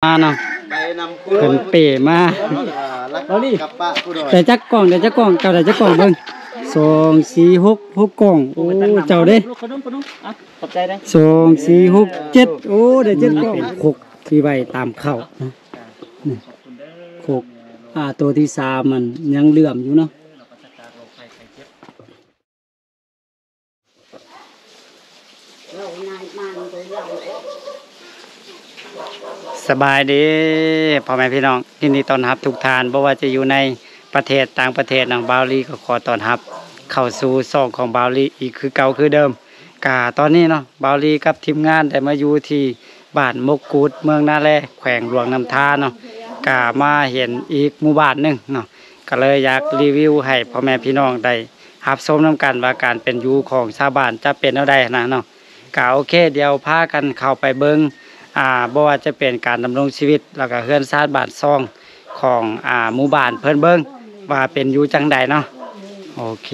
ມາເນາະ ໄປນຳຜູ້ ເພິ່ນເປ້ມາ ເອົານີ້ ໄດ້ຈັກກ່ອງ ໄດ້ຈັກກ່ອງ ເຈົ້າໄດ້ຈັກກ່ອງເບິ່ງ ສອງ ສີ່ ຫົກ ຫົກກ່ອງ ໂອ້ ເຈົ້າເດ້ ຂອບໃຈເດ້ ສອງ ສີ່ ຫົກ ເຈັດ ໂອ້ ໄດ້ເຈັດກ່ອງ ຄົກທີ່ໄວ້ຕາມເຂົ້ານະ ນີ້ຄົກ ອ່າ ໂຕທີສາມມັນຍັງເຫຼື້ອມຢູ່ເນາະ. ສະບາຍດີພໍ່ແມ່ພີ່ນ້ອງ ຍິນດີຕ້ອນຮັບທຸກທ່ານ ບໍ່ວ່າຈະຢູ່ໃນປະເທດຕ່າງປະເທດເນາະ ບ່າວລີກໍຂໍຕ້ອນຮັບເຂົ້າສູ່ຊ່ອງຂອງບ່າວລີອີກຄືເກົ່າຄືເດີມ. ກະຕອນນີ້ເນາະ ບ່າວລີກັບທີມງານໄດ້ມາຢູ່ທີ່ບ້ານມົກກູດ ເມືອງນາແລ ແຂວງຫຼວງນ້ຳທາເນາະ ກະມາເຫັນອີກໝູ່ບ້ານໜຶ່ງເນາະ ກໍເລີຍຢາກຣີວິວໃຫ້ພໍ່ແມ່ພີ່ນ້ອງໄດ້ຮັບຊົມນຳກັນວ່າການເປັນຢູ່ຂອງຊາວບ້ານຈະເປັນແນວໃດຫັ້ນນະເນາະ. ກະໂອເຄ ດຽວພາກັນເຂົ້າໄປເບິ່ງ ອ່າ ບໍ່ວ່າຈະເປັນການດຳລົງຊີວິດ ແລ້ວກະເຮືອນຊານບ້ານຊ່ອງຂອງ ອ່າ ໝູ່ບ້ານເພິ່ນເບິ່ງວ່າເປັນຢູ່ຈັ່ງໃດເນາະ. ໂອເຄ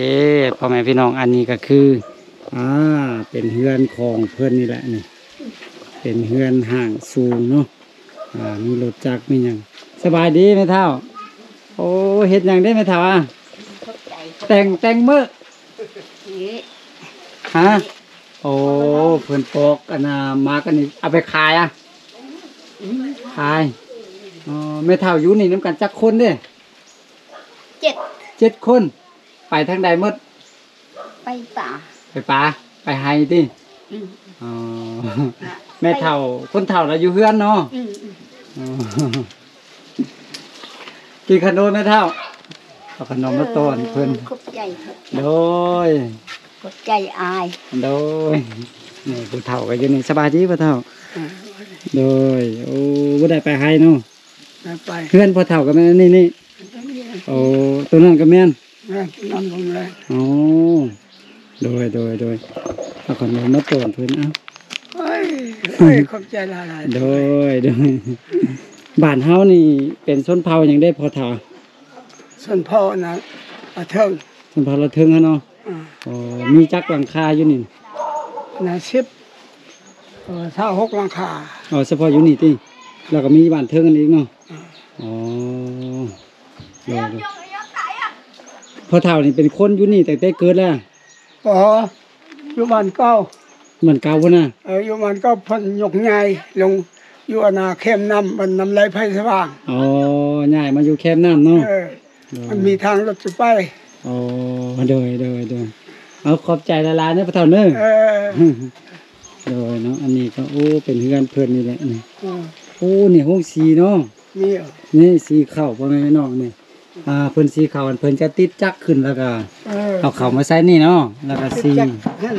ພໍ່ແມ່ພີ່ນ້ອງ ອັນນີ້ກໍຄື ອ່າ ເປັນເຮືອນຂອງເພິ່ນນີ້ແຫຼະນີ້ ເປັນເຮືອນຮ້າງສູງເນາະ. ອ່າ ມີລົດຈັກມີຫຍັງ ສະບາຍດີແມ່ເຖົ້າ ໂອ້ ເຮັດຫຍັງເດ້ແມ່ເຖົ້າ ອະ ແຕ່ງ ແຕ່ງເມີ ນີ້ ຮະ ໂອ້ ເພິ່ນປອກອັນນ່າ ໝາກອັນນີ້ເອົາໄປຂາຍ ອະ ຂາຍ ອໍ ແມ່ເຖົ້າຢູ່ນີ້ນຳກັນຈັກຄົນເດ້ ເຈັດ ເຈັດຄົນ ໄປທາງໃດໝົດ? ໄປປ່າ ໄປປ່າ ໄປໄຮ່ຕິ? ອືມ ອໍ ແມ່ເຖົ້າ ຄົນເຖົ້າລະຢູ່ເຮືອນເນາະ? ອືມ ອໍ ກິນຂະໜົມແມ່ເຖົ້າ ເອົາຂະໜົມມາຕ້ອນເພິ່ນ ເອີ ຂອບໃຈ ໂດຍ ຂອບໃຈອ້າຍ ໂດຍ ນີ້ຜູ້ເຖົ້າກໍຢູ່ນີ້ ສະບາຍດີພໍ່ເຖົ້າ? ອືມ ໂດຍ ໂອ້ ບໍ່ໄດ້ໄປໄຮ່ເນາະ? ໄປ ເຮືອນພໍ່ເຖົ້າກໍແມ່ນອັນນີ້ນີ້ ໂອ້ ໂຕນັ້ນກໍແມ່ນ ແມ່ນ ນຳລົງແລ້ວ ອໍ ໂດຍ ໂດຍ ໂດຍ ເອົາຂະໜົມມາຕ້ອນເພິ່ນ ເອົາ ໂອ້ຍ ໂອ້ຍ ຂອບໃຈຫຼາຍໆ ໂດຍ ໂດຍ ບ້ານເຮົານີ້ເປັນຊົນເຜົ່າຫຍັງເດ້ພໍ່ເຖົ້າ? ຊົນເຜົ່າອັນນະ ລະເທິງ ຊົນເຜົ່າລະເທິງຫັ້ນເນາະ ອືມ ອໍ ມີຈັກຫຼັງຄາຢູ່ນີ້? ນະ ສິບ ເອີ ຊາວຫົກຫຼັງຄາ ອໍ ສະເພາະຢູ່ນີ້ຕິ ແລ້ວກໍມີບ້ານເທິງອັນອີກເນາະ ອືມ ອໍ ໂດຍ ໂດຍ ພໍ່ເຖົ້ານີ້ເປັນຄົນຢູ່ນີ້ຕັ້ງແຕ່ເກີດແລ້ວ? ບໍ່ ຢູ່ບ້ານເກົ່າ ບ້ານເກົ່າພຸ້ນນະ ເອີ ຢູ່ບ້ານເກົ່າ ເພິ່ນຍົກຍ້າຍລົງຢູ່ອັນນາແຄມນ້ຳ ບ້ານນ້ຳໄຫຼໄພສະຫວ່າງ ອໍ ຍ້າຍມາຢູ່ແຄມນ້ຳເນາະ ເອີ ໂດຍ ມັນມີທາງລົດຈະໄປ ອໍ ໂດຍ ໂດຍ ໂດຍ ເອົາ ຂອບໃຈຫຼາຍໆເດີພໍ່ເຖົ້າເດີ ເອີ ໂດຍເນາະ ອັນນີ້ກໍ ໂອ້ ເປັນເຮືອນເພິ່ນນີ້ແຫຼະນີ້ ເອີ ໂອ້ ນີ້ໂຮງສີເນາະ ນີ້ ນີ້ສີເຂົ້າ ພໍ່ແມ່ພີ່ນ້ອງນີ້ ອ່າ ເພິ່ນສີເຂົ້າ ເພິ່ນຈະຕິດຈັກຂຶ້ນ ແລ້ວກໍ ເອີ ເອົາເຂົ້າມາໃສ່ນີ້ເນາະ ແລ້ວກໍສີ ຕິດຈັກຫັ້ນ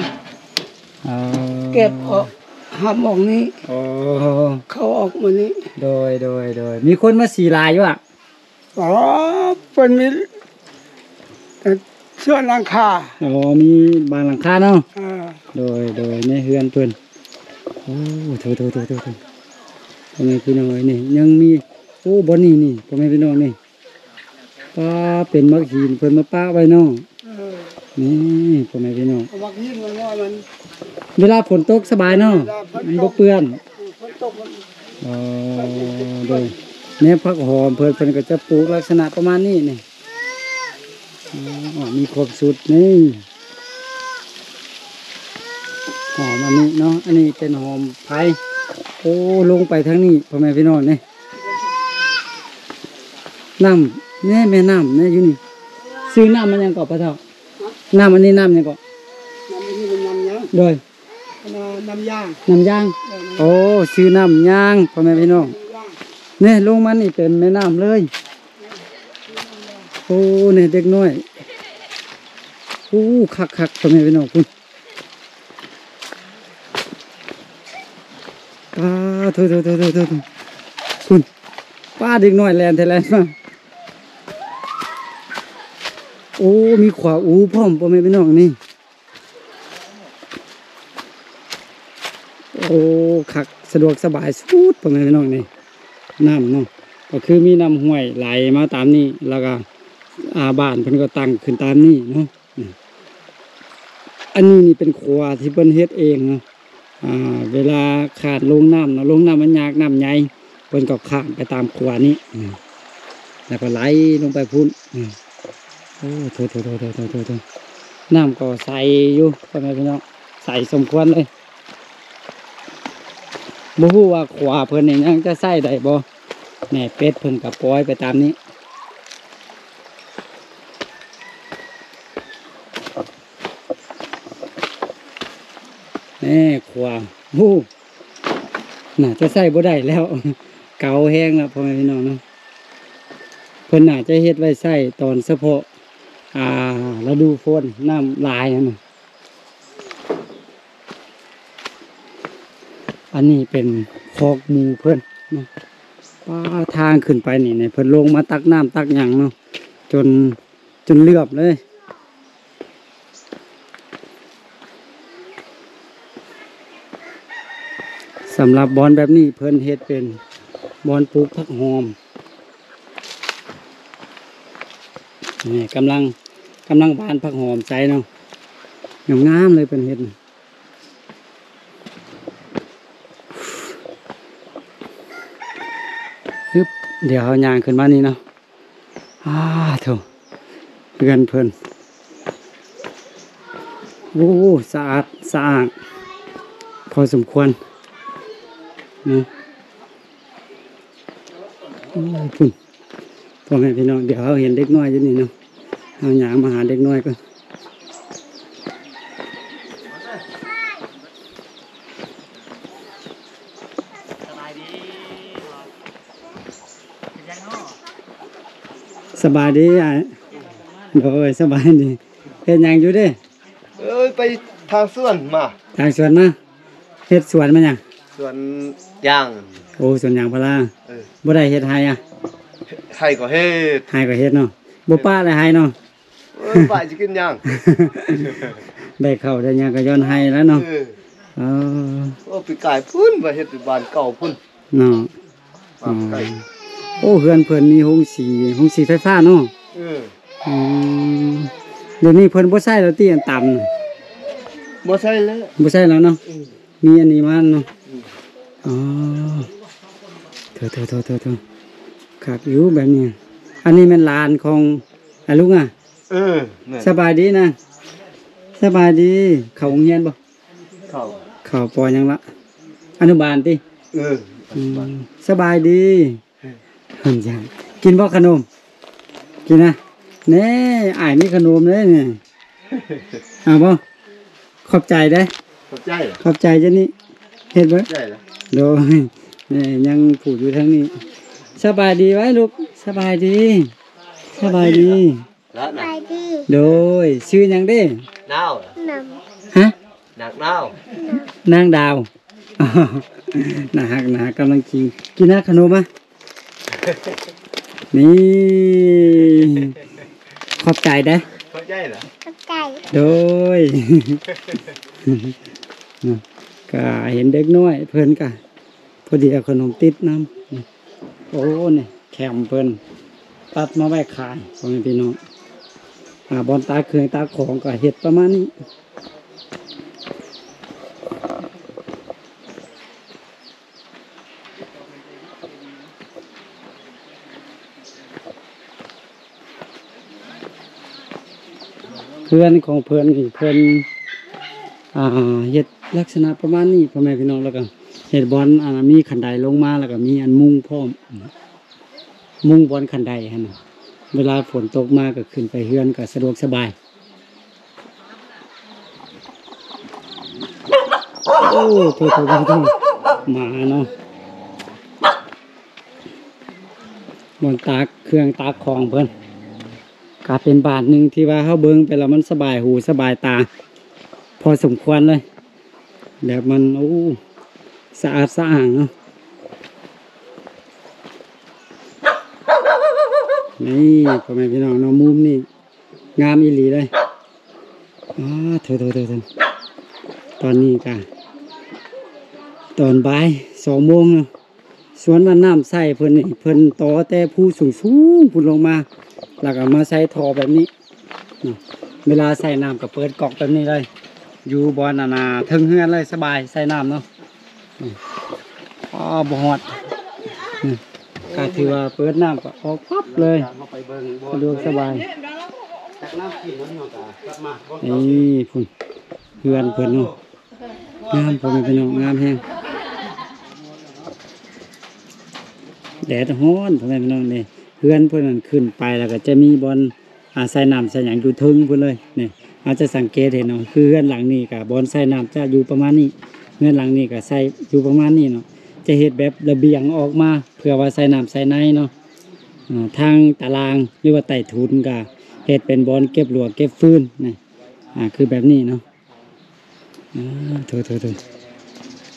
ເອີ ເກັບອອກ ຫາບອອກນີ້ ອໍ ເຂົ້າອອກມານີ້ ໂດຍ ໂດຍ ໂດຍ ມີຄົນມາສີຫຼາຍຢູ່ອະ? ອໍ ເພິ່ນມີ ເອີ ສ່ວນຫຼັງຄາ ອໍ ມີບາງຫຼັງຄາເນາະ ເອີ ໂດຍ ໂດຍ ໃນເຮືອນເພິ່ນ ໂອ້ ໂຖໆໆໆ ພໍ່ແມ່ພີ່ນ້ອງເອີຍ ນີ້ຍັງມີ ໂອ້ ບ່ອນນີ້ນີ້ ພໍ່ແມ່ພີ່ນ້ອງນີ້ ປາ ເປັນໝາກຫີນເພິ່ນມາປະໄວ້ເນາະ ເອີ ນີ້ ພໍ່ແມ່ພີ່ນ້ອງ ເອົາໝາກຫີນມາງໍ້ມັນ ເວລາຝົນຕົກສະບາຍເນາະ ເວລາຝົນຕົກ ມັນບໍ່ເປື້ອນ ເອີ ຝົນຕົກມັນ ອໍ ໂດຍ ແນວຜັກຫອມເພິ່ນ ເພິ່ນກໍຈະປູກລັກສະນະປະມານນີ້ນີ້ ອໍ ມີຄົບຊຸດນີ້ ຫອມອັນນີ້ເນາະ ອັນນີ້ເປັນຫອມໄຜ່ ໂອ້ ລົງໄປທາງນີ້ ພໍ່ແມ່ພີ່ນ້ອງນີ້ ນ້ຳ ແນ່ ແມ່ນ້ຳແນ່ຢູ່ນີ້ ຊື່ນ້ຳມັນຫຍັງເກາະພໍ່ເຖົ້າ? ນ້ຳອັນນີ້ນ້ຳຫຍັງເກາະ? ນ້ຳອັນນີ້ມັນນ້ຳຫຍັງ? ໂດຍ ນ້ຳ ນ້ຳຢາງ ນ້ຳຢາງ ເອີ ນ້ຳ ໂອ້ ຊື່ນ້ຳຢາງ ພໍ່ແມ່ພີ່ນ້ອງ ນ້ຳຢາງ ນີ້ລົງມານີ້ເປັນແມ່ນ້ຳເລີຍ ໂອ້ ນີ້ເດັກນ້ອຍ ໂອ້ ຄັກໆ ພໍ່ແມ່ພີ່ນ້ອງ ພຸ້ນ ປາ ໂທ້ໆໆໆ ພຸ້ນ ປາ ເດັກນ້ອຍແລ່ນແທ້ແລ່ນມາ ໂອ້ ມີຂວາອູພ້ອມ ພໍ່ແມ່ພີ່ນ້ອງນີ້ ໂອ້ ຄັກ ສະດວກສະບາຍສຸດ ພໍ່ແມ່ພີ່ນ້ອງນີ້ ນ້ຳເນາະ ກໍຄືມີນ້ຳຫ້ວຍໄຫຼມາຕາມນີ້ ແລ້ວກໍ ອ່າ ບ້ານເພິ່ນກໍຕັ້ງຂຶ້ນຕາມນີ້ເນາະ ອັນນີ້ນີ້ເປັນຂົວທີ່ເພິ່ນເຮັດເອງເນາະ ອ່າ ເວລາຂ້ານລົງນ້ຳເນາະ ລົງນ້ຳມັນຍາກ ນ້ຳໃຫຍ່ ເພິ່ນກໍຂ້າມໄປຕາມຂົວນີ້ ອືມ ແລ້ວກໍໄຫຼລົງໄປພຸ້ນ ອືມ ໂອ້ ໂຖໆໆໆໆ ນ້ຳກໍໃສຢູ່ ພໍ່ແມ່ພີ່ນ້ອງ ໃສສົມຄວນເລີຍ. ບໍ່ຮູ້ວ່າຂົວເພິ່ນນີ້ຍັງຈະໃຊ້ໄດ້ບໍ່ ແມ່ເປັດເພິ່ນກໍປ່ອຍໄປຕາມນີ້. ແນ່ ຂົວ ໂອ້ ໜ້າຈະໃຊ້ບໍ່ໄດ້ແລ້ວ ເກົ່າແຮງແລ້ວ ພໍ່ແມ່ພີ່ນ້ອງເນາະ. ເພິ່ນໜ້າຈະເຮັດໄວ້ໃຊ້ຕອນສະເພາະ ອ່າ ລະດູຝົນ ນ້ຳຫຼາຍຫັ້ນນະ. ອັນນີ້ເປັນຄອກໝູເພິ່ນເນາະ. ປາ ທາງຂຶ້ນໄປນີ້ ເພິ່ນລົງມາຕັກນ້ຳຕັກຫຍັງເນາະ ຈົນ ຈົນເຫຼືອບເລີຍ. ສຳລັບບ່ອນແບບນີ້ ເພິ່ນເຮັດເປັນບ່ອນປູກຜັກຫອມ. ນີ້ກຳລັງ ກຳລັງຫວ່ານຜັກຫອມໃສ່ເນາະ ງາມໆເລີຍເພິ່ນເຮັດ. ຮຶບ ດຽວເຮົາຍ່າງຂຶ້ນມານີ້ເນາະ. ອ້າ ໂທ້ ເຮືອນເພິ່ນ ໂອ້ ສະອາດສະອ້າງພໍສົມຄວນເນາະ. ໂອ້ ພຸ້ນ ພໍ່ແມ່ພີ່ນ້ອງ ດຽວເຮົາເຫັນເດັກນ້ອຍຢູ່ນີ້ເນາະ ເຮົາຍ່າງມາຫາເດັກນ້ອຍກ່ອນ. ສະບາຍດີອ້າຍ. ໂດຍ ສະບາຍດີ. ເຮັດຫຍັງຢູ່ເດ້? ເອີຍ ໄປທາງສວນມາ. ທາງສວນມາ? ເຮັດສວນມາຫຍັງ? ສວນຢາງ. ໂອ້ ສວນຢາງພາລາ. ເອີ ບໍ່ໄດ້ເຮັດໄຮ່ອະ? ໄຮ່ກໍເຮັດ. ໄຮ່ກໍເຮັດເນາະ. ບໍ່ປະໄດ້ໄຮ່ເນາະ. ເອີ ປະຊິກິນຫຍັງ? ໄດ້ເຂົ້າໄດ້ຫຍັງກໍຍ້ອນໄຮ່ແລ້ວເນາະ. ເອີ ເອີ ໂອ້ ປີກາຍພຸ້ນວ່າເຮັດຢູ່ບ້ານເກົ່າພຸ້ນເນາະ. ອໍ ໂອ້ ເຮືອນເພິ່ນມີໂຮງສີ ໂຮງສີໄຟຟ້າເນາະ. ເອີ ອືມ ດຽວນີ້ເພິ່ນບໍ່ໃຊ້ແລ້ວຕິ ອັນຕຳ? ບໍ່ໃຊ້ແລ້ວ ບໍ່ໃຊ້ແລ້ວເນາະ. ເອີ ມີອັນນີ້ມາເນາະ. ເອີ ອໍ ໂຖໆໆໆ ຄັກຢູ່ແບບນີ້. ອັນນີ້ແມ່ນຫຼານຂອງອາລຸງອະ? ເອີ ແມ່ນ. ສະບາຍດີນາງ. ສະບາຍດີ. ເຂົ້າໂຮງຮຽນບໍ່? ເຂົ້າ. ເຂົ້າ ປ.ຫຍັງລະ? ອະນຸບານຕິ? ເອີ ອືມ ສະບາຍດີ. ເອີ ກິນບໍ່ຂະໜົມ? ກິນນະ. ແນ່ ອ້າຍມີຂະໜົມເດ້ນີ້. ເອົາບໍ່? ຂອບໃຈເດ້. ຂອບໃຈ ຂອບໃຈເຈົ້ານີ້. ເຮັດເບິ່ງ. ຂອບໃຈລະ. ໂດຍ ແນ່ ຍັງຜູ້ຢູ່ທາງນີ້. ສະບາຍດີໄວ້ລູກ. ສະບາຍດີ. ສະບາຍດີ. ລະນະ ສະບາຍດີ. ໂດຍ ຊື່ຫຍັງເດ້? ນາວ. ນຳ. ຮະ? ນາງນາວ. ນາງດາວ. ໜ້າຮັກ ໜ້າຮັກ ກຳລັງກິນ ກິນນະຂະໜົມມະ. ນີ້ ຂອບໃຈເດ້. ຂອບໃຈລະ. ຂອບໃຈ. ໂດຍ ກະເຫັນເດັກນ້ອຍເພິ່ນກະ ພໍດີເອົາຂະໜົມຕິດນຳ. ໂອ້ ນີ້ແຄມເພິ່ນຕັດມາໄວ້ຂາຍ ພໍ່ແມ່ພີ່ນ້ອງ. ອ່າ ບ່ອນຕາກເຄື່ອງຕາກຂອງກໍເຮັດປະມານນີ້. ເຮືອນຂອງເພິ່ນນີ້ ເພິ່ນ ອ່າ ເຮັດລັກສະນະປະມານນີ້ ພໍ່ແມ່ພີ່ນ້ອງ. ແລ້ວກໍເຮັດບ່ອນ ອ່າ ມີຂັ້ນໄດລົງມາ ແລ້ວກໍມີອັນມຸງພ້ອມ ມຸງບ່ອນຂັ້ນໄດຫັ້ນນະ. ເວລາຝົນຕົກມາກໍຂຶ້ນໄປເຮືອນກໍສະດວກສະບາຍ. ໂອ້ ໂຖໆໆໆ ໝາເນາະ. ບ່ອນຕາກເຄື່ອງຕາກຂອງເພິ່ນ ກະເປັນບ້ານໜຶ່ງທີ່ວ່າເຮົາເບິ່ງໄປແລ້ວມັນສະບາຍຫູສະບາຍຕາພໍສົມຄວນເລີຍ. ແບບມັນ ໂອ້ ສະອາດສະອ້າງເນາະ. ນີ້ ພໍ່ແມ່ພີ່ນ້ອງເນາະ ມຸມນີ້ ງາມອີ່ຫຼີເລີຍ. ອ້າ ໂຖໆໆໆ ຕອນນີ້ກະຕອນບ່າຍສອງໂມງເນາະ. ສ່ວນວ່ານ້ຳໃຊ້ເພິ່ນນີ້ ເພິ່ນຕໍ່ແຕ່ພູສູງໆພຸ້ນລົງມາ ແລ້ວກໍມາໃສ່ທໍ່ແບບນີ້ເນາະ. ເວລາໃສ່ນ້ຳກໍເປີດກອກແບບນີ້ເລີຍ ຢູ່ບ່ອນອັນນ່າເທິງເຮືອນເລີຍ ສະບາຍໃສ່ນ້ຳເນາະ. ອໍ ບໍ່ຮອດ ກໍຖືວ່າເປີດນ້ຳກໍອອກປັບເລີຍ ສະດວກສະບາຍ. ນີ້ພຸ້ນ ເຮືອນເພິ່ນເນາະ ງາມ ພໍ່ແມ່ພີ່ນ້ອງ ງາມແຮງ. ແດດຮ້ອນ ພໍ່ແມ່ພີ່ນ້ອງເດ້. ເຮືອນເພິ່ນນັ້ນຂຶ້ນໄປແລ້ວກໍຈະມີບ່ອນ ອາ ໃສ່ນ້ຳໃສ່ຫຍັງຢູ່ເທິງພຸ້ນເລີຍ. ນີ້ ເຮົາຈະສັງເກດເຫັນເນາະ ຄືເຮືອນຫຼັງນີ້ກໍບ່ອນໃສ່ນ້ຳຈະຢູ່ປະມານນີ້ ເຮືອນຫຼັງນີ້ກໍໃສ່ຢູ່ປະມານນີ້ເນາະ. ຈະເຮັດແບບລະບຽງອອກມາ ເພື່ອວ່າໃສ່ນ້ຳໃສ່ໃນເນາະ. ອາ ທາງຕາລ່າງ ຫຼືວ່າໃຕ້ຖຸນກໍເຮັດເປັນບ່ອນເກັບລົວກເກັບຟືນ ນີ້ ອາ ຄືແບບນີ້ເນາະ. ອາ ໂຖໆ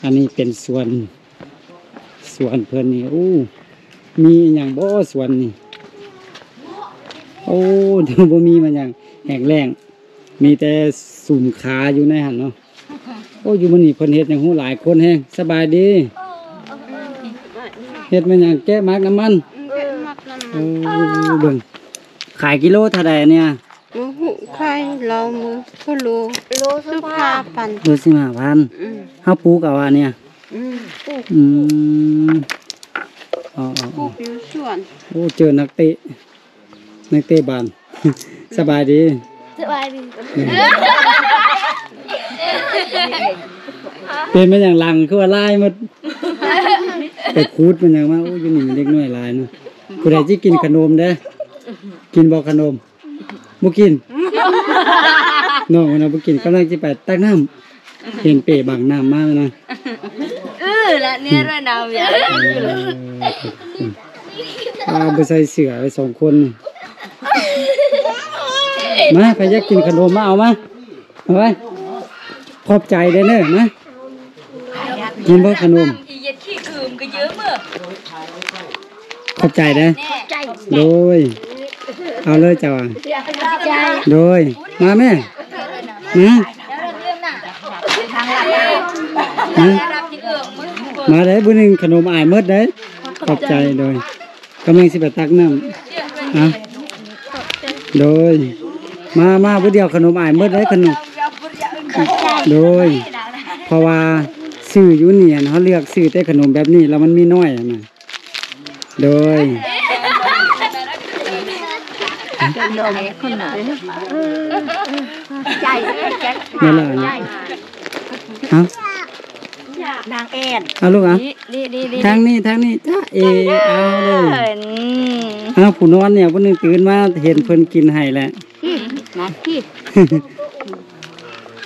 ໆ ອັນນີ້ເປັນສວນ ສວນເພິ່ນນີ້. ໂອ້ ມີອີ່ຫຍັງບໍ່ສວນນີ້? ໂອ້ ບໍ່ມີມາຫຍັງ ແຫ້ງແລ້ງ ມີແຕ່ສຸມຂາຢູ່ໃນຫັ້ນເນາະ. ໂອ້ ຢູ່ມື້ນີ້ເພິ່ນເຮັດຫຍັງຮູ້ ຫຼາຍຄົນແຮງ. ສະບາຍດີ. ເຮັດມາຫຍັງ? ແກະໝາກນ້ຳມັນ. ອືມ ແກະໝາກນ້ຳມັນ. ໂອ້ ເບິ່ງ ຂາຍກິໂລເທົ່າໃດອັນເນີ້ຍ? ບໍ່ຮູ້ ຂາຍລາວມື້ ໂລ ໂລສິບຫ້າພັນ ໂລສິບຫ້າພັນ. ອືມ ເຮົາປູກເອົາອັນເນີ້ຍ. ອືມ ປູກ ອືມ ອໍໆໆ ປູກຢູ່ສວນ. ໂອ້ ເຈີນັກເຕະ ນັກເຕະບານ. ສະບາຍດີ. ສະບາຍດີ. ເປັນມາຫຍັງຫຼັງຄືວ່າລາຍໝົດ ໄປຂູດມາຫຍັງມາ. ໂອ້ ຢູ່ນີ້ມີເດັກນ້ອຍຫຼາຍເນາະ. ຜູ້ໃດຊິກິນຂະໜົມເດ້? ກິນບໍ່ຂະໜົມ? ບໍ່ກິນ. ນ້ອງມັນນະບໍ່ກິນ ກຳລັງຊິໄປຕັກນ້ຳ ເຫັນເປ້ບັງນ້ຳມານະ. ເອີ ລະເນຍລະນາວຍາ ເອີ ອາ ບໍ່ໃສ່ເສື້ອໄວ້ສອງຄົນ. ມາ ໃຜຢາກກິນຂະໜົມມາເອົາມາ ເອົາໄວ້. ຂອບໃຈເດີເນີ ມາ. ກິນບໍ່ຂະໜົມ? ຂອບໃຈເດີ. ໂດຍ ເອົາເລີຍເຈົ້າ. ໂດຍ ມາແມ່ ມາ ມາ ມາເດີ. ຜູ້ໜຶ່ງຂະໜົມອາຍໝົດເດີ. ຂອບໃຈ. ໂດຍ ກຳລັງຊິໄປຕັກນ້ຳ. ອາ ໂດຍ ມາ ມາຜູ້ດຽວ ຂະໜົມອາຍໝົດເດ້ ຂະໜົມ. ໂດຍ ເພາະວ່າຊື້ຢູ່ນີ້ຫັ້ນ ເຮົາເລືອກຊື້ແຕ່ຂະໜົມແບບນີ້ ແລ້ວມັນມີນ້ອຍຫັ້ນນະ. ໂດຍ ຂະໜົມ ຂະໜົມ ໃຈ ໃຈ ນັ້ນລະ ໃຈ ເອົ້າ ນາງແອນ ເອົາລູກ ເອົາ ນີ້ ນີ້ ນີ້ ນີ້ ທາງນີ້ ທາງນີ້ ຈ້າເອ ເອົາເລີຍ. ອືມ ເອົາ ຜູ້ນອນນີ້ ຜູ້ໜຶ່ງຕື່ນມາເຫັນເພິ່ນກິນໃຫ້ແຫຼະ. ມາ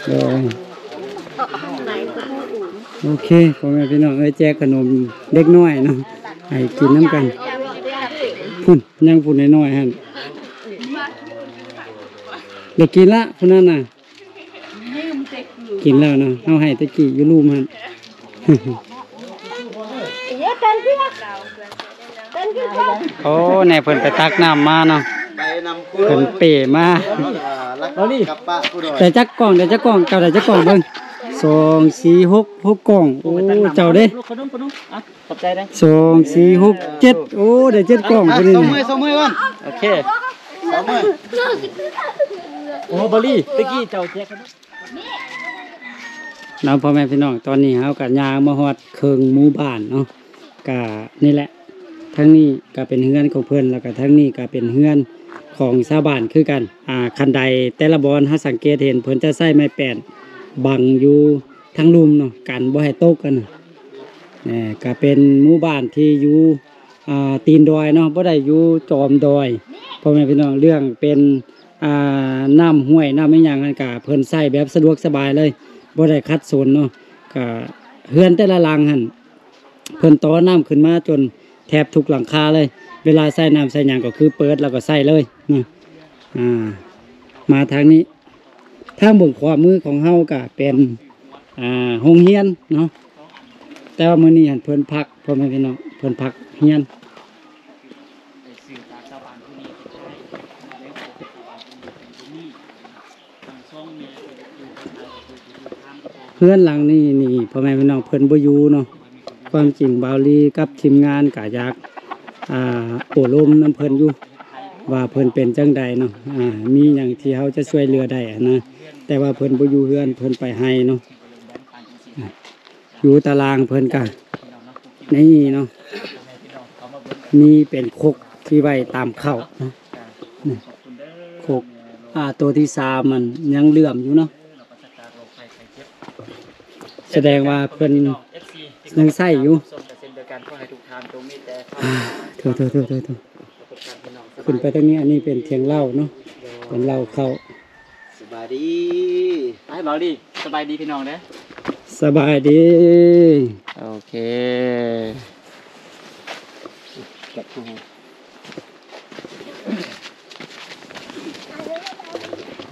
ໂດຍ ໂອເຄ ພໍ່ແມ່ພີ່ນ້ອງເອີຍ ແຈກຂະໜົມເດັກນ້ອຍເນາະ ໃຫ້ກິນນຳກັນ. ພຸ້ນ ຍັງຜູ້ນ້ອຍໆຫັ້ນ ໄດ້ກິນລະ ຜູ້ນັ້ນນະ. ກິນແລ້ວເນາະ ເຮົາໃຫ້ແຕ່ກີ້ຢູ່ລຸ່ມຫັ້ນ. ໂອ້ ແນ່ເພິ່ນໄປຕັກນ້ຳມາເນາະ ເພິ່ນເປ້ມາ. ໄດ້ຈັກກ່ອງ ໄດ້ຈັກກ່ອງ ເຈົ້າໄດ້ຈັກກ່ອງເບິ່ງ? ສອງ ສີ່ ຫົກ ຫົກກ່ອງ. ໂອ້ ເຈົ້າເດ້? ຂອບໃຈເດີ ສອງ ສີ່ ຫົກ ເຈັດ. ໂອ້ ໄດ້ເຈັດກ່ອງພໍດີ. ສົບມື ສົບມືກ່ອນ. ໂອເຄ ສົບມື. ໂອ້ ບາລີ ຕະກີ້ເຈົ້າແຈກເນາະ. ພໍ່ແມ່ພີ່ນ້ອງ ຕອນນີ້ເຮົາກໍຍ່າງມາຮອດເຄິ່ງໝູ່ບ້ານເນາະ. ກະນີ້ແຫຼະ ທາງນີ້ກະເປັນເຮືອນຂອງເພິ່ນ ແລ້ວກະທາງນີ້ກະເປັນເຮືອນຂອງຊາວບ້ານຄືກັນ. ອາ ຄັນໄດແຕ່ລະບ່ອນ ເຮົາສັງເກດເຫັນເພິ່ນຈະໃຊ້ໄມ້ແປ້ນບັງຢູ່ທາງລຸ່ມເນາະ ກັນບໍ່ໃຫ້ຕົກຫັ້ນນະ. ກະເປັນໝູ່ບ້ານທີ່ຢູ່ ອ່າ ຕີນດອຍເນາະ ບໍ່ໄດ້ຢູ່ຈອມດອຍ ພໍ່ແມ່ພີ່ນ້ອງ. ເລື່ອງເປັນ ອ່າ ນ້ຳຫ້ວຍນ້ຳອີ່ຫຍັງຫັ້ນກະເພິ່ນໃຊ້ແບບສະດວກສະບາຍເລີຍ ບໍ່ໄດ້ຂັດສົນເນາະ. ກະເຮືອນແຕ່ລະຫຼັງຫັ້ນ ເພິ່ນຕໍ່ນ້ຳຂຶ້ນມາຈົນແທບທຸກຫຼັງຄາເລີຍ. ເວລາໃຊ້ນ້ຳໃຊ້ຫຍັງກໍຄືເປີດແລ້ວກໍໃຊ້ເລີຍນະ. ອ່າ ມາທາງນີ້ ທາງເບື້ອງຂວາມືຂອງເຮົາກະເປັນ ອ່າ ໂຮງຮຽນເນາະ ແຕ່ວ່າມື້ນີ້ຫັ້ນເພິ່ນພັກ ພໍ່ແມ່ພີ່ນ້ອງ ເພິ່ນພັກຮຽນ. ເຮືອນຫຼັງນີ້ນີ້ ພໍ່ແມ່ພີ່ນ້ອງ ເພິ່ນບໍ່ຢູ່ເນາະ. ຄວາມຈິງບ່າວລີກັບທີມງານກະຢາກ ອ່າ ໂອ້ລົມນຳເພິ່ນຢູ່ ວ່າເພິ່ນເປັນຈັ່ງໃດເນາະ ອ່າ ມີຫຍັງທີ່ເຮົາຈະຊ່ວຍເຫຼືອໄດ້ຫັ້ນນະ. ແຕ່ວ່າເພິ່ນບໍ່ຢູ່ເຮືອນ ເພິ່ນໄປໄຮ່ເນາະ. ອ່າ ຢູ່ຕາລ່າງເພິ່ນກະນີ້ເນາະ. ມີເປັນຄົກທີ່ໄວ້ຕາມເຂົ້າເນາະ ນີ້ ຄົກ ອ່າ ໂຕທີສາມມັນຍັງເຫຼື້ອມຢູ່ເນາະ ສະແດງວ່າເພິ່ນຍັງໃຊ້ຢູ່ ໂຖໆໆໆໆ ຂຶ້ນໄປທາງນີ້ ອັນນີ້ເປັນທຽງເຫຼົ້າເນາະ ເປັນເຫຼົ້າເຂົ້າ. ສະບາຍດີ ໄປ ເບົາດີ ສະບາຍດີພີ່ນ້ອງເດີ ສະບາຍດີ ໂອເຄ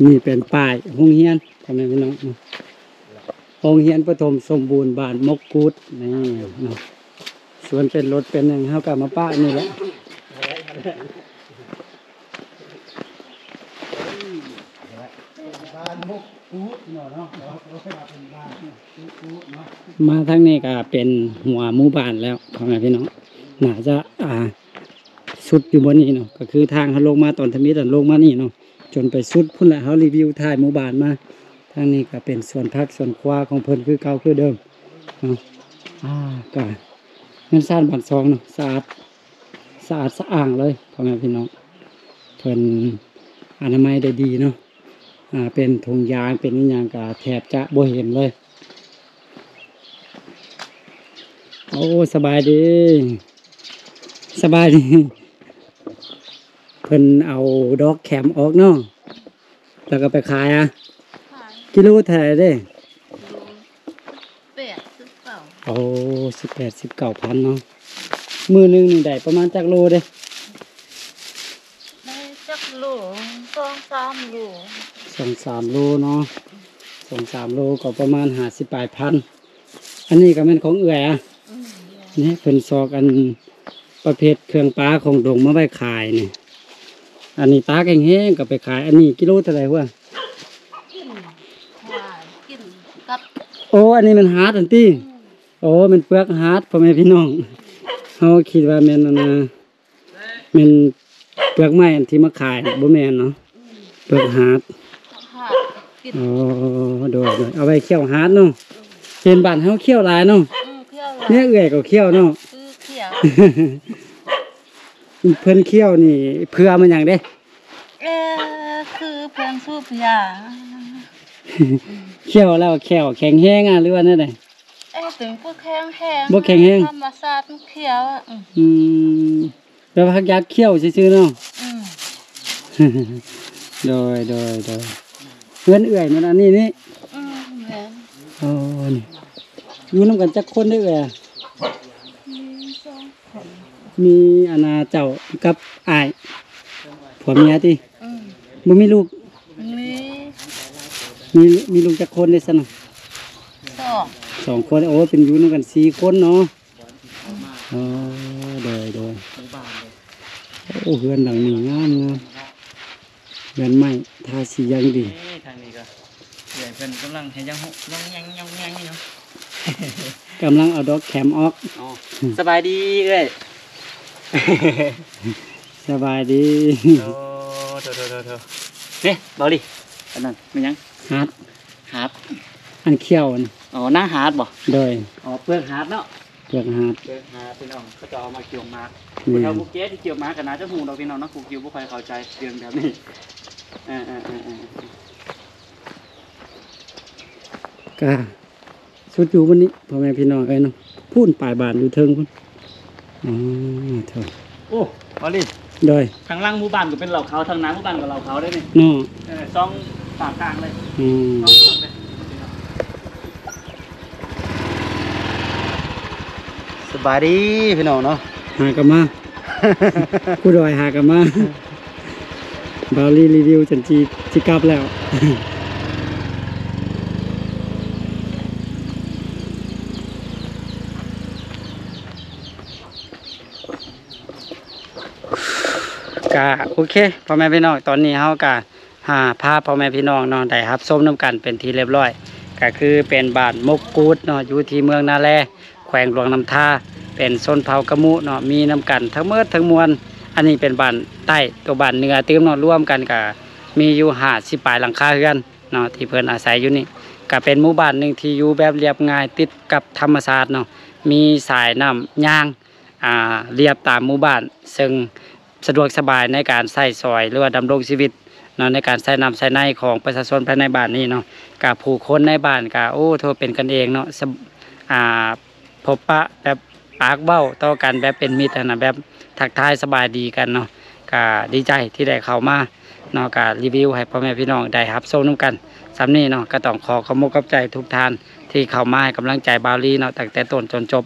ນີ້ເປັນປ້າຍໂຮງຮຽນ ພໍ່ແມ່ພີ່ນ້ອງ ໂຮງຮຽນປະຖົມສົມບູນບ້ານມົກກູດ ນີ້ເນາະ ສ່ວນເປັນລົດເປັນຫຍັງ ເຮົາກໍເອົາມາປະນີ້ແຫຼະ ບ້ານມົກກູດເນາະ ເນາະ ເປັນບ້ານ ມາທາງນີ້ກໍເປັນຫົວໝູ່ບ້ານແລ້ວ ພໍ່ແມ່ພີ່ນ້ອງ ໜ້າຈະ ອ່າ ສຸດຢູ່ບ່ອນນີ້ເນາະ ກໍຄືທາງເຮົາລົງມາຕອນທຳອິດ ອັນລົງມານີ້ເນາະ ຈົນໄປສຸດພຸ້ນແຫຼະ ເຮົາຣີວິວທ້າຍໝູ່ບ້ານມາ. ທາງນີ້ກໍເປັນສວນຜັກສວນຄວາຂອງເພິ່ນຄືເກົ່າຄືເດີມເນາະ ອ່າ ກໍເຮືອນຊານບ້ານຊ່ອງເນາະ ສະອາດ ສະອາດສະອ້າງເລີຍ ພໍ່ແມ່ພີ່ນ້ອງ ເພິ່ນອະນາໄມໄດ້ດີເນາະ ອ່າ ເປັນຖົງຢາງ ເປັນອີ່ຫຍັງກໍແທບຈະບໍ່ເຫັນເລີຍ. ໂອ້ ສະບາຍດີ ສະບາຍດີ ເພິ່ນເອົາດອກແຄມອອກເນາະ ແລ້ວກໍໄປຂາຍອະ ຂາຍ ກິໂລເທົ່າໃດເດ້? ໂລແປດ ສິບເກົ້າ ໂອ້ ສິບແປດ ສິບເກົ້າພັນເນາະ ມື້ໜຶ່ງນີ້ໄດ້ປະມານຈັກໂລເດ້? ໄດ້ຈັກໂລ ສອງສາມໂລ ສອງສາມໂລເນາະ ສອງສາມໂລກໍປະມານຫ້າສິບປາຍພັນ. ອັນນີ້ກໍແມ່ນຂອງເອື້ອຍອະ ອືມ ນີ້ເພິ່ນຊອກອັນປະເພດເຄື່ອງປາຂອງດົງມາໄວ້ຂາຍນີ້ ອັນນີ້ຕາກແຫ້ງໆກໍໄປຂາຍ. ອັນນີ້ກິໂລເທົ່າໃດຫົວ? ກິນຫວານ ກິນກັບ ໂອ້ ອັນນີ້ມັນຫາດຫັ້ນຕິ? ອືມ ໂອ້ ແມ່ນເປືອກຫາດ ພໍ່ແມ່ພີ່ນ້ອງ ເຮົາຄິດວ່າແມ່ນອັນນ່າ ແມ່ນເປືອກໄມ້ອັນທີ່ມາຂາຍ ບໍ່ແມ່ນເນາະ ອືມ ເປືອກຫາດ ຫາດກິນ ອໍ ໂດຍໆ ເອົາໄວ້ຂ້ຽວຫາດເນາະ ອືມ ເຫັນບ້ານເຮົາຂ້ຽວຫຼາຍເນາະ ອືມ ຂ້ຽວຫຼາຍ ເມຍເອື້ອຍກໍຂ້ຽວເນາະ ຄືຂ້ຽວ ເພິ່ນຂ້ຽວນີ້ເພື່ອມາຫຍັງເດ້? ເອີ ຄືເພື່ອງສູບຢາ ຂ້ຽວແລ້ວແຂ້ວແຂງແຮງອະ ຫຼືວ່າແນວໃດ? ເອີ ເປັນຜູ້ແຂງແຮງ ບໍ່ແຂງແຮງ ທຳມະຊາດມັນຂ້ຽວອະ ອືມ ອືມ ແບບວ່າຢາກຂ້ຽວຊື່ໆເນາະ ອືມ ໂດຍ ໂດຍ ໂດຍ ເຮືອນເອື້ອຍແມ່ນອັນນີ້ນີ້ ອືມ ແມ່ນ ອໍ ນີ້ ຢູ່ນຳກັນຈັກຄົນເດ້ເອື້ອຍ? ມີສອງຄົນ ມີອັນນ່າເຈົ້າກັບອ້າຍ ຜົວເມຍຕິ? ອືມ ບໍ່ມີລູກ? ມີ ມີ ມີລູກຈັກຄົນເດ້ຊັ້ນນະ? ສອງ ສອງຄົນ ໂອ້ ເປັນຢູ່ນຳກັນສີ່ຄົນເນາະ ອໍ ໂດຍ ໂດຍ ໂອ້ ເຮືອນຫຼັງນີ້ງາມໆ ເຮືອນໄມ້ທາສີຢ່າງດີ ນີ້ທາງນີ້ກໍ ເອື້ອຍເພິ່ນກຳລັງເຮັດຫຍັງ ຍ້ອງແຍ້ງໆຢູ່ ກຳລັງເອົາດອກແຄມອອກ ອໍ ສະບາຍດີເອື້ອຍ ສະບາຍດີ ໂອ້ ໂທໆໆໆ ເດ້ ເບົາລີ ອັນນັ້ນແມ່ນຫຍັງ? ຫາດ ຫາດ ອັນຂຽວນີ້ ອໍ ນາງຫາດບໍ່? ໂດຍ ອໍ ເປືອກຫາດເນາະ ເປືອກຫາດ ເປືອກຫາດ ພີ່ນ້ອງ ເຂົາເຈົ້າເອົາມາກ່ຽວໝາກ ແມ່ນ ຜູ້ເຖົ້າຜູ້ແກ່ທີ່ກ່ຽວໝາກກໍໜ້າຈະຮູ້ດອກ ພີ່ນ້ອງເນາະ ຜູ້ກ່ຽວບໍ່ຄ່ອຍເຂົ້າໃຈເລື່ອງແບບນີ້ ເອີໆໆໆ ກະ ສຸດຢູ່ມື້ນີ້ ພໍ່ແມ່ພີ່ນ້ອງເອີຍເນາະ ພຸ້ນປາຍບ້ານຢູ່ເທິງພຸ້ນ ອໍ ເຖິງ ໂອ້ ບາລີ ໂດຍ ທາງຫຼັງໝູ່ບ້ານກໍເປັນເຫຼົ້າຂາວ ທາງໜ້າໝູ່ບ້ານກໍເຫຼົ້າຂາວເດ້ນີ້ ເນາະ ເອີ ສອງປາກກາງເລີຍ ອືມ ສອງເມືອງເລີຍ ສະບາຍດີພີ່ນ້ອງເນາະ ຫາກັນມາ ຄູດອຍຫາກັນມາ ບາລີຣີວິວຈົນຊິ ຊິກັບແລ້ວ ກະໂອເຄ ພໍ່ແມ່ພີ່ນ້ອງ ຕອນນີ້ເຮົາກະ ຫາພາພໍ່ແມ່ພີ່ນ້ອງເນາະ ໄດ້ຮັບຊົມນຳກັນເປັນທີ່ລຽບຮ້ອຍ ກະຄືເປັນບ້ານມົກກູດເນາະ ຢູ່ທີ່ເມືອງນາແລ ແຂວງຫຼວງນ້ຳທາ ເປັນຊົນເຜົ່າກະມຸເນາະ ມີນຳກັນທັງໝົດທັງມວນ ອັນນີ້ເປັນບ້ານໃຕ້ ຕົວບ້ານເໜືອຕື່ມເນາະ ລວມກັນກະມີຢູ່ຫ້າສິບປາຍຫຼັງຄາເຮືອນເນາະ ທີ່ເພິ່ນອາໄສຢູ່ນີ້ ກະເປັນໝູ່ບ້ານໜຶ່ງທີ່ຢູ່ແບບລຽບງ່າຍ ຕິດກັບທຳມະຊາດເນາະ ມີສາຍນ້ຳຍ່າງ ອ່າ ລຽບຕາມໝູ່ບ້ານ ເຊິ່ງສະດວກສະບາຍໃນການໃຊ້ສອຍ ຫຼືວ່າດຳລົງຊີວິດເນາະ ໃນການໃຊ້ນ້ຳໃຊ້ໃນຂອງປະຊາຊົນພາຍໃນບ້ານນີ້ເນາະ. ກະຜູ້ຄົນໃນບ້ານກະ ໂອ້ ຖືວ່າເປັນກັນເອງເນາະ ສະ ອ່າ ພົບປະແບບປາກເວົ້າຕໍ່ກັນແບບເປັນມິດຫັ້ນນະ ແບບທັກທາຍສະບາຍດີກັນເນາະ. ກະດີໃຈທີ່ໄດ້ເຂົ້າມາເນາະ ກະຣີວິວໃຫ້ພໍ່ແມ່ພີ່ນ້ອງໄດ້ຮັບຊົມນຳກັນສ່ຳນີ້ເນາະ. ກະຕ້ອງຂໍຂອບອົກຂອບໃຈທຸກທ່ານທີ່ເຂົ້າມາໃຫ້ກຳລັງໃຈບ່າວລີເນາະ ຕັ້ງແຕ່ຕົ້ນຈົນຈົບ.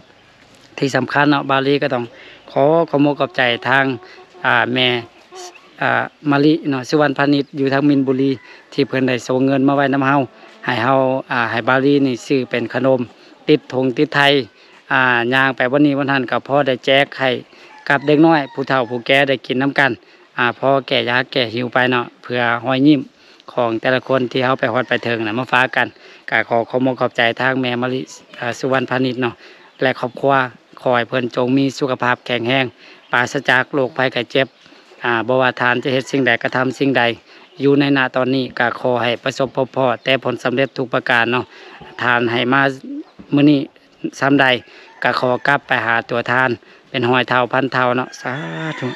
ທີ່ສຳຄັນເນາະ ບ່າວລີກໍຕ້ອງຂໍຂອບອົກຂອບໃຈທາງ ອ່າ ແມ່ ອ່າ ມະລິເນາະ ສຸວັນພານິດ ຢູ່ທາງມິນບູລີ ທີ່ເພິ່ນໄດ້ສົ່ງເງິນມາໄວ້ນຳເຮົາ ໃຫ້ເຮົາ ອ່າ ໃຫ້ບ່າວລີນີ້ຊື້ເປັນຂະໜົມ ຕິດຖົງຕິດໄທ ອ່າ ຍ່າງໄປບ່ອນນີ້ບ່ອນຫັ້ນ ກໍພໍໄດ້ແຈກໃຫ້ກັບເດັກນ້ອຍ ຜູ້ເຖົ້າຜູ້ແກ່ໄດ້ກິນນຳກັນ ອ່າ ພໍແກ້ຢາກແກ້ຫິວໄປເນາະ ເພື່ອຮອຍຍິ້ມຂອງແຕ່ລະຄົນທີ່ເຮົາໄປຮອດໄປເຖິງນະ ມາຝາກກັນ. ກໍຂໍຂອບອົກຂອບໃຈທາງແມ່ມະລິ ອ່າ ສຸວັນພານິດເນາະ ແລະ ຄອບຄົວ ຂໍໃຫ້ເພິ່ນຈົ່ງມີສຸຂະພາບແຂງແຮງ ປາສະຈາກໂລກໄພໄຂ້ເຈັບ. ອ່າ ບໍ່ວ່າທ່ານຈະເຮັດສິ່ງໃດ ກະທຳສິ່ງໃດຢູ່ໃນນະຕອນນີ້ ກະຂໍໃຫ້ປະສົບພົບພໍ້ແຕ່ຜົນສຳເລັດທຸກປະການເນາະ. ທ່ານໃຫ້ມາມື້ນີ້ສ່ຳໃດ ກະຂໍກັບໄປຫາຕົວທ່ານເປັນຮ້ອຍເທົ່າພັນເທົ່າເນາະ ສາທຸ.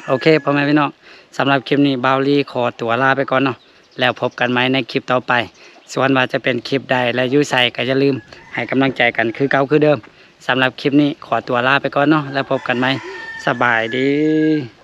ໂອເຄ ພໍ່ແມ່ພີ່ນ້ອງ ສຳລັບຄລິບນີ້ ບ່າວລີຂໍຕົວລາໄປກ່ອນເນາະ ແລ້ວພົບກັນໃໝ່ໃນຄລິບຕໍ່ໄປ. ສ່ວນວ່າຈະເປັນຄລິບໃດ ແລະ ຢູ່ໃສ ກໍຢ່າລືມໃຫ້ກຳລັງໃຈກັນຄືເກົ່າຄືເດີມ. ສຳລັບຄລິບນີ້ຂໍຕົວລາໄປກ່ອນເນາະ ແລ້ວພົບກັນໃໝ່. ສະບາຍດີ.